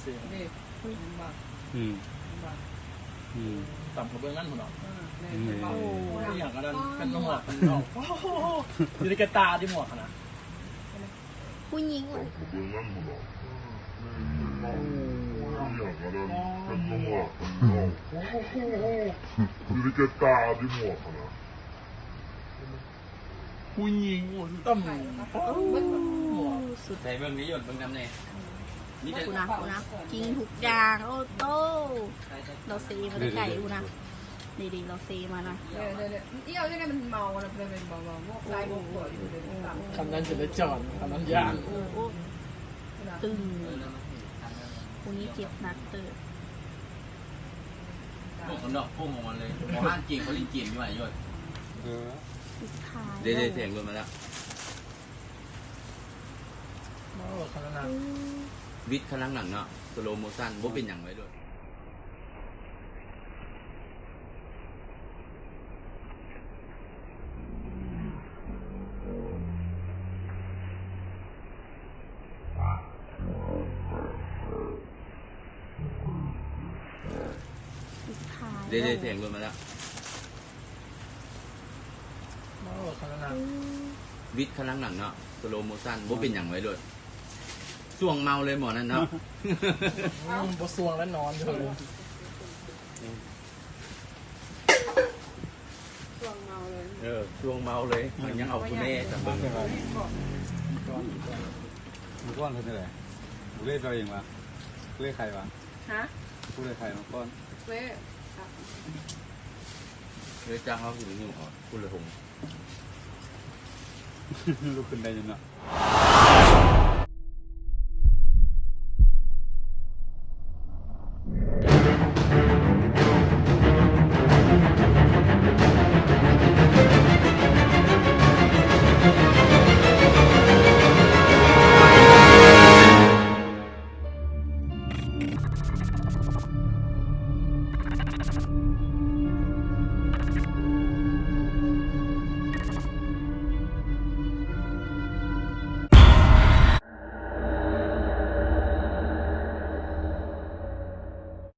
ນີ້ ເຫັນບໍ່? ອືມ ເຫັນບໍ່? ອືມ ຕຳຂະເບື້ອງນັ້ນພຸ້ນເນາະ. ເອີ ແມ່ນ ເຫັນບໍ່? ໂອ້ ອີຫຍັງອັນນັ້ນ ເປັນໝວກ ເປັນໝວກ ຢູ່ໃນແກະຕາທີ່ໝວກຫັ້ນນະ. ຜູ້ຍິງ ຕຳຂະເບື້ອງນັ້ນພຸ້ນເນາະ. ເຫັນບໍ່? ໂອ້ ອີຫຍັງອັນນັ້ນ ເປັນໝວກ ເປັນໝວກ ຢູ່ໃນແກະຕາທີ່ໝວກຫັ້ນນະ. ຜູ້ຍິງ ໂອ້ ຕຳ ໂອ້ ສຸດ ໃສ່ເບິ່ງນີ້ ຢົດເບິ່ງນຳແດ່. ມີແຕ່ ພຸ້ນນະ ພຸ້ນນະ ກິນທຸກຢ່າງ. ໂອ້ໂຕ ລາວເຊມາແຕ່ໄກພຸ້ນນະ. ນີ້ໆ ລາວເຊມານະ. ເອີ ເອີ ເອີ ອີ່ຫຍັງນີ້ ມັນເມົານະ ເປັນເມົາ ເມົາ ເມົາ ໃສ່ບໍ່ຄ່ອຍຢູ່ເດ້. ຄັນນັ້ນຊິໄດ້ຈອດ ຄັນນັ້ນຢ້ານ. ໂອ້ ໂອ້ ຕຶງ ຜູ້ນີ້ເຈັບໜັກເຕີບ. ພວກກັນດອກ ພວກມັນເລີຍ ບໍ່ຮ້ານເກມ ເຂົາຫຼິ້ນເກມຢູ່ຫວາ ຢົດ. ເອີ ສຸດທ້າຍ ເດ້ໆ ແສງລົດມາແລ້ວ. ໂອ້ ຄັນນັ້ນນະ ອືມ ວິດຄັນຫຼັງເນາະ ສະໂລໂມຊັນ ບໍ່ເປັນຫຍັງໄວໂລດ. ສຸດທ້າຍ ເດ້ໆ ແສງລົດມາແລ້ວ. ໂອ້ ຄັນນັ້ນນະ ອືມ ວິດຄັນຫຼັງເນາະ ສະໂລໂມຊັນ ບໍ່ເປັນຫຍັງໄວໂລດ. ຊ່ວງເມົາເລີຍໝໍນັ້ນເນາະ. ອືມ ບໍ່ຊ່ວງແລ້ວ ນອນຢູ່. ຊ່ວງເມົາເລີຍ ເອີ ຊ່ວງເມົາເລີຍ ມັນຍັງເອົາຜູ້ແນ່ ຈະເບິ່ງ. ມື້ກ່ອນເຮັດຈັ່ງໃດ? ບຸເລດເຈົ້າເອງຫວາ? ບຸເລດໃຜຫວາ? ຮະ? ບຸເລດໃຜມື້ກ່ອນ? ເວ ເວຈ້າງເຮົາກິນຢູ່ ເອົາ ພຸ້ນລະຫົງ ລຸກຂຶ້ນໄດ້ຢູ່ເນາະ.